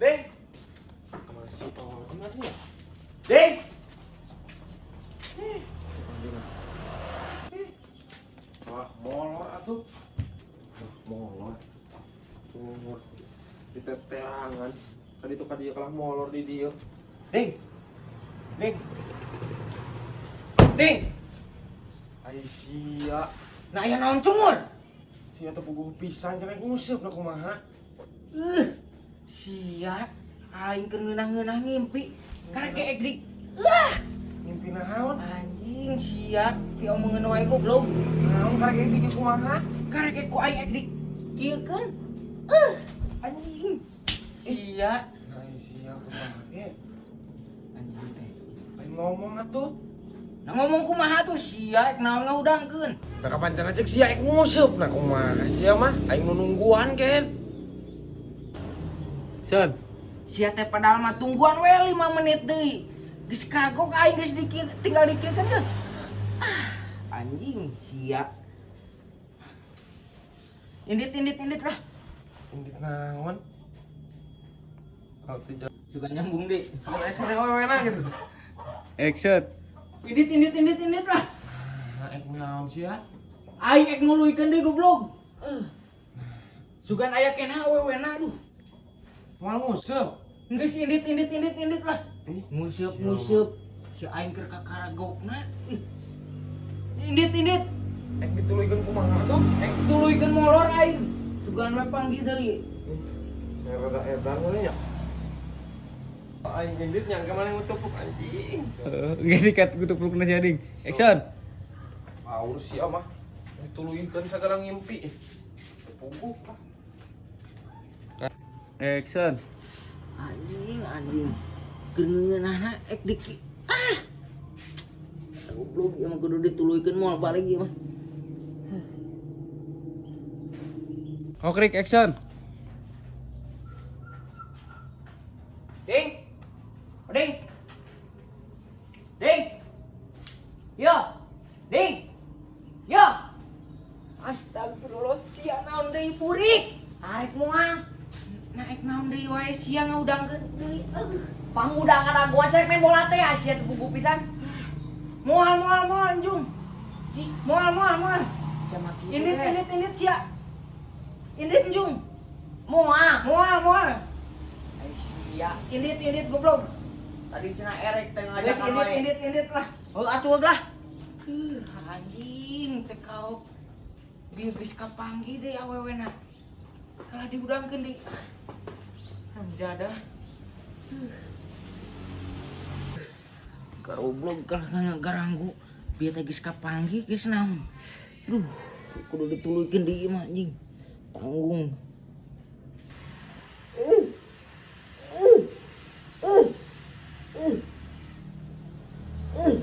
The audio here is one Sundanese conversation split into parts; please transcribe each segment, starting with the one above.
Ding. Kemana sih Oding atuh ya? Ding. Eh, si Oding. Eh. Wah, molor atuh. Molor. Molor. Diteteangan. Tadi tuh kadieu kalah molor di dieu. Ding. Ding. Ding. Ai sia. Nah, aya naon, cungur? Sia teh puguh pisan cenah nguseup na kumaha? Sia, aing keur ngeunah-ngeunah ngimpi. Karek ge ek di. Wah, Ngimpi naon? Anjing sia, diomongeun wae goblok. Naon karek ge di kumaha? Karek ge ku aing ek di kieukeun. Anjing. Sia, Ai sia kumaha ge? Anjing teh. Aing ngomong atuh. Nah, ngomong kumaha tuh sia, ek naon ngahudangkeun? Nah, kapan cenah cek sia ek nguseup nah kumaha sia mah aing nu nungguan ken. Son. Sia teh padahal mah tungguan we 5 menit deui. Geus kagok aing geus dikieu, tinggal dikieukeun ye. Ah, anjing sia. Indit indit indit lah. Indit naon? Oh, tidak. Suka nyambung deh. Sebenarnya kene wewena gitu. Action. Indit indit indit indit lah. Nah, ek naon sia? Aing ek nuluykeun deui goblok. Sugan aya keneh awewena aduh. Moal nguseup. Geus indit indit indit indit lah. Ih, Nguseup nguseup. Si aing keur kakaragokna. Ih. Indit indit. Ek dituluykeun kumaha tuh? Ek tuluykeun molor aing. Sugan we panggih deui. Ih, rada edan we nya. Aing indit nyangka mana ngutupuk anjing. Heeh, geus dikat kutuplukna si Ading. Action. Paur sia mah. Dituluykeun sagala ngimpi. Puguh lah. Action. Anjing anjing. Keur ngeunahna ek diki. Ah. Goblok ieu mah kudu dituluykeun moal balik ieu mah. Okrik action. Ding. Ding. Ding. Yo. Ding. Yo. Astagfirullah, sia naon deui burik? Arek moal. Naek naon deui wae sia ngaudangkeun deui. Pangudangan gua cek main bola teh sia teu puguh pisan. Moal moal moal anjung. Ci, Moal moal moal. sia mah kitu Indit teh. indit indit sia. Indit anjung. Moal. Moal moal. Ai sia, Indit indit goblok. tadi cenah erek teh Geus ngajakan indit wae. indit indit lah. Heuh atuh lah. Anjing teh kau. Bieu geus kapanggih deui awewena. Kalah diudangkeun deui. Ramjadah. Garoblog kalah garanggu. Bieu teh geus kapanggih geus naon. Duh, kudu dituluykeun deui mah anjing. Tanggung. Uh. Uh. Uh. Uh.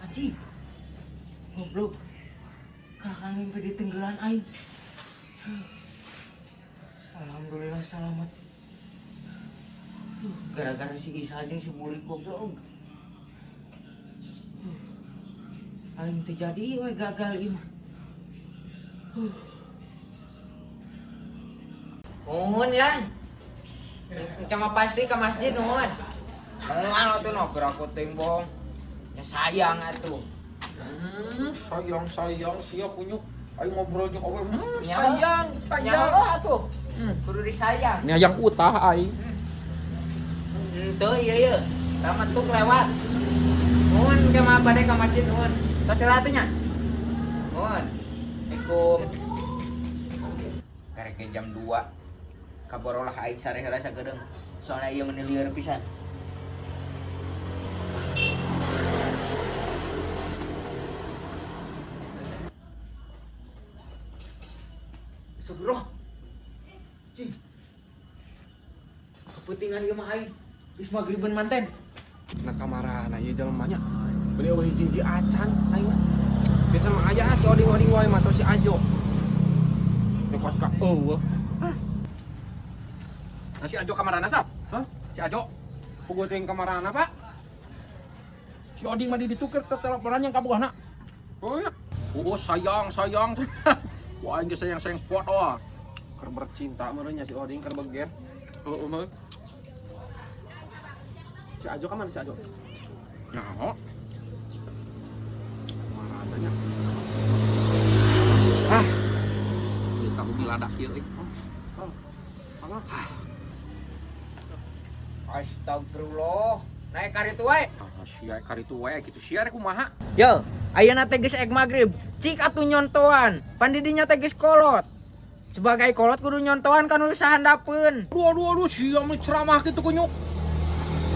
Anjing. Goblok. Kakak ngimpi di tenggelan aing. Alhamdulillah selamat. Duh, gara-gara si Isa jeung si Burik goblok. Aing teu jadi we gagal ieu mah. Nuhun ya. Cuma pasti ke masjid nuhun. Moal atuh no gerak teuing bohong. Ya sayang atuh. Sayang sayang sia kunyuk. Aing ngobrol jeung awe. Nyaho. Sayang, sayang. Nyaho atuh. Kudu disayang. Ini hayang utah aing. Henteu ieu ieu. Tamat tuk lewat. Nuhun ke mah bade ka masjid nuhun. Tos heula atuh nya. Nuhun. Assalamualaikum. Karek jam 2. Kaborolah aing sare heula sagedeung. Soalna ieu meuni lieur pisan. Astagfirullah. Cing. Kepentingan ieu mah aing. Geus magribeun manten. Nah kamarana ieu jelema nya. Beli eueuh hiji-hiji acan aing mah. Biasa mah aya si oding-oding wae mah atau si Ajo. Nyokot ka eueuh. Nah, si Ajo kamarana sap? Hah? Si Ajo, Puguh teuing kamarana, Pak? Si Oding mah dituker ke teleponan yang kabuahna. Oh iya. Oh, sayang, sayang. Wah, aing sayang sayang foto. Keur bercinta meureun nya si Oding keur beger. Heeh mah. Si Ajo ka mana si Ajo? Nah, Marana nya. Ah. Ieu tahu diladak ieu euy. Oh. Apa? Astagfirullah. Naik karitu wae. Ah, sia karitu wae kitu sia rek kumaha? Yo, ayeuna teh geus ek magrib. Cik atuh nyontoan. Pan di dinya teh geus kolot. Sebagai kolot kudu nyontoan kan nu sahandapeun. Aduh aduh aduh sia mah ceramah kitu kunyuk.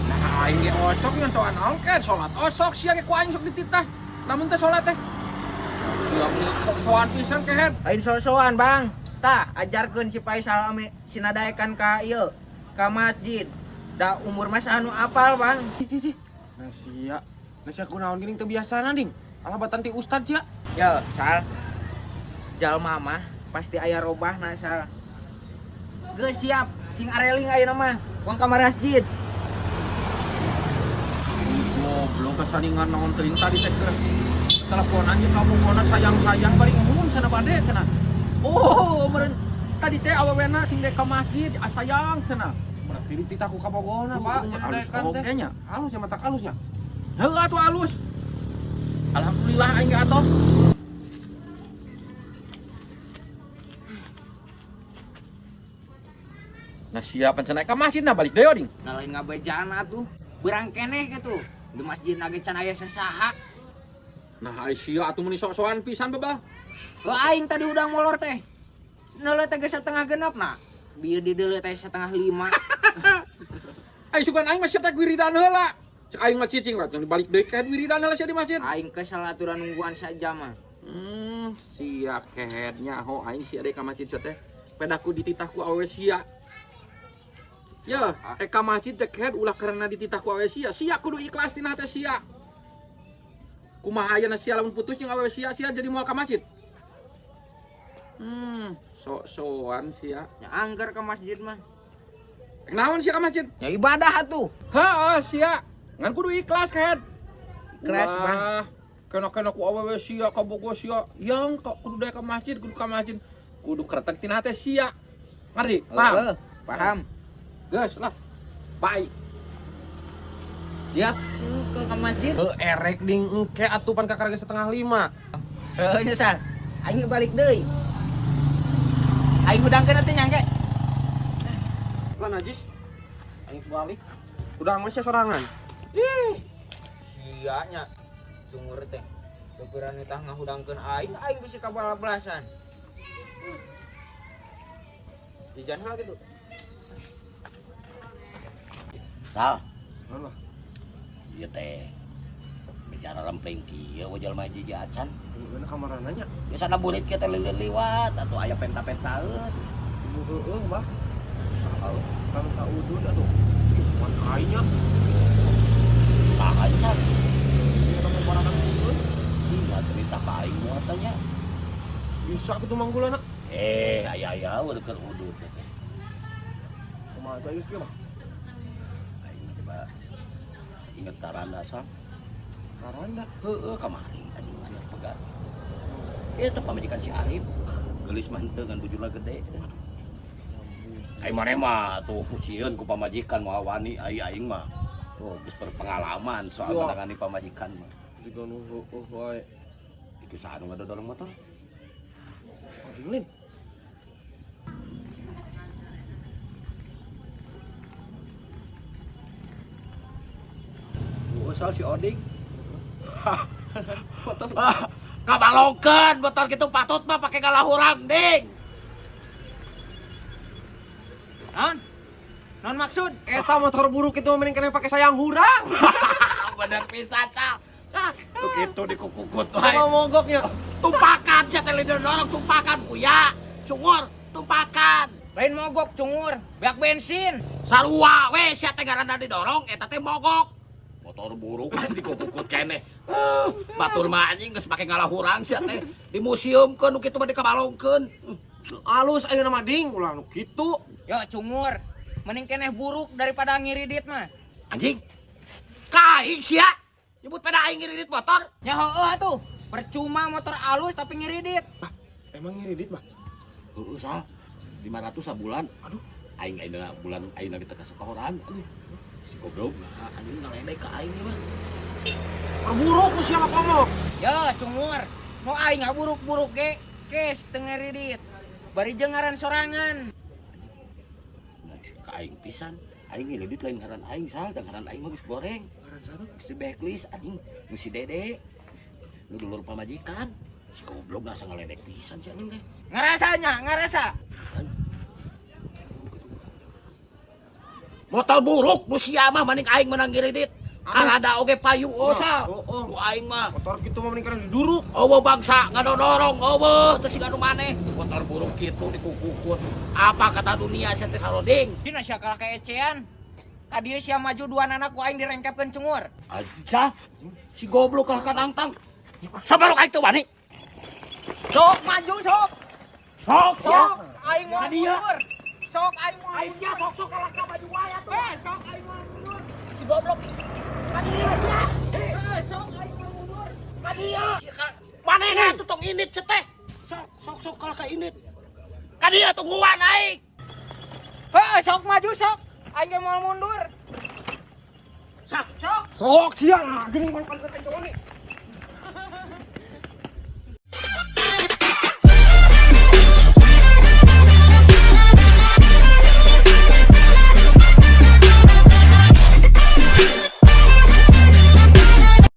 Nah, aing ge osok nyontoan naon ke salat osok sia ge ku aing sok dititah. Lamun teh salat teh. Sia mah sok-sokan pisan kehed. Lain so-soan, Bang. Tah, ajarkeun si Faisal ame sinadaekan ka ieu ka masjid. Da umur mah anu apal, Bang. Si si. Nah sia. Nah sia kunaon geuning teu biasana ding. Alah batan ti ustad sia. Yo, Sal. Jalma mah pasti aya robahna, Sal. Geus siap, sing areling ayeuna mah. Wong ka masjid. Goblok kesaningan naon teuing tadi teh keur teleponan jeung kabogona sayang-sayang bari ngomong cenah bade cenah. Oh, meureun tadi teh awewena sing dek ka masjid asayang cenah. Berarti dititah ku kabogona, Pak. Halus oge nya. Halus nya matak halusnya. Heuh atuh halus. Alhamdulillah aing ge atuh. Nah siapa cenah ka masjid nah balik deui ding. Nah lain ngabejaan atuh. Beurang keneh gitu. Di masjid nage can aya sasaha. Nah ai sia atuh meuni sok-sokan pisan babah. Lo aing tadi udah molor teh. Neuleuh teh geus setengah genep nah. Bieu di deuleu teh 4:30. Ai sugan aing mah sia teh wiridan heula. Cek aing mah cicing lah, balik deui ke wiridan heula sia di masjid. Aing kesel aturan nungguan sajam mah. Sia kehed nyaho aing sia deui ka masjid sia teh. Pedaku dititah ku awewe sia. Ya, ka masjid teh kehed ulah karena dititah ku awewe sia. Sia kudu ikhlas tina hate sia. Kumaha ayeuna sia lamun putus jeung awewe sia, sia jadi moal ka masjid. Sok-sokan sia. Ya angger ke masjid mah. Naon sia ka masjid? Ya ibadah atuh. Heeh, sia. Ngan kudu ikhlas kehed. Ikhlas, Bang. Kena-kena ku awewe sia kabogo sia. Yang kok kudu daek ka masjid, kudu ka masjid. Kudu kretek tina hate sia. Ngerti? Paham? Heuh, paham. Geus lah. Bye. Ya, ke masjid. Heuh erek ding engke atuh pan kakara ge 4:30. Heuh nya Sal. Aing balik deui. Aing hudangkeun atuh nyangke. Lah najis. Aing balik. Udah mah sia sorangan. Ih. Sia nya cungur teh. Pikiran tah ngahudangkeun aing, aing bisa kabalablasan. Jajan heula gitu. Sal, Naon lah? ieu teh bicara lempeng kieu we jalma hiji acan. Gimana kamarana nya? Biasana burit kieu teh liwat atuh aya penta-pentaeun. Heueuh, Bah. Kan tak udud atuh. Ih, wan aing nya. Saha ieu, Sal? Ieu teh porakan udud. Sia cerita ka aing muatannya. Bisa kitu manggulana. Aya-aya we keur udud teh. Kumaha atuh geus kieu mah? Aing mah coba inget karanda Sal. Karanda. Heueuh kamari anjing anyar pegat. Ieu teh pamajikan si Arif. Geulis mah henteu ngan bujurna gede. Ai maneh mah tuh sieun ku pamajikan moal wani ai aing mah. Tuh geus berpengalaman soal Iya. menangani pamajikan mah. Juga nu heueuh wae. Itu saha nu ngadodorong motor? Si Oding lin. Oh, soal si Oding. Kabalongkeun motor kitu patut mah pake galahurang ding. Naon? Naon maksud? Eta motor buruk itu mending kena pakai sayang hurang. Bener pisan Sal. Ah, tuh kitu dikukukut wae. Mau mogoknya. Tumpakan sia teh didorong tumpakan kuya. Cungur, tumpakan. Lain mogok cungur, beak bensin. Sarua we sia teh ngaranna didorong eta teh mogok. Motor buruk kan dikukukut keneh. Batur mah anjing geus pake ngalahurang sia teh. Di museumkeun nu kitu mah dikabalongkeun. Alus ayeuna mah ding ulah nu kitu. Yo cungur, mending keneh buruk daripada ngiridit mah. Anjing. Ka aing sia. Nyebut pada aing ngiridit motor. Ya heueuh atuh. Percuma motor alus tapi ngiridit. Emang ngiridit mah? Heeh, Sal. 500 sabulan. Aduh, aing ayeuna bulan ayeuna kita kasetoran. Aduh. Si goblok nah, anjing ngaledek ka aing ieu mah. Perburuk lu sia mah komo. Ya, cungur. Mau aing ngaburuk-buruk ge, kes teu ngeridit. Bari jeung ngaran sorangan. Nah, ka aing pisan. Aing ngiridit lain ngaran aing sal, da ngaran aing mah geus goreng. Ngaran saha tuh? Geus di blacklist anjing, nu si Dede. Nu dulur pamajikan. Si goblok asa ngaledek pisan si anjing teh. Ngarasanya, ngarasa. Motor buruk nu sia mah maning aing menang ngiridit. Kalada oge payu oh sal. Oh, oh. Nu aing mah Motor kitu mah mending kana diduruk. eueuh bangsa ngadodorong eueuh teu siga nu maneh. Motor buruk kitu dikukukut. Apa kata dunia sia teh saroding? Dina sia kalah kaecean. Ka dieu sia maju dua anak ku aing direngkepkeun cungur. Aja si goblok kalah ka nangtang. Sabarok aing teu wani. Sok maju sok. Sok Sok aing moal Ka dieu. mundur. Sok aing moal. Aing sia sok-sok kalah ka maju wae atuh. Eh, sok aing moal mundur. Si goblok. Ka dieu sia. Eh, sok aing moal mundur. Ka dieu. Manehna atuh tong indit sia teh. Sok sok sok kalah ka indit. Ka dieu tungguan aing. Heh, sok maju sok. Aing ge moal mundur. Sok. Sok. Sok sia lah, geuning pan pan aing teu wani.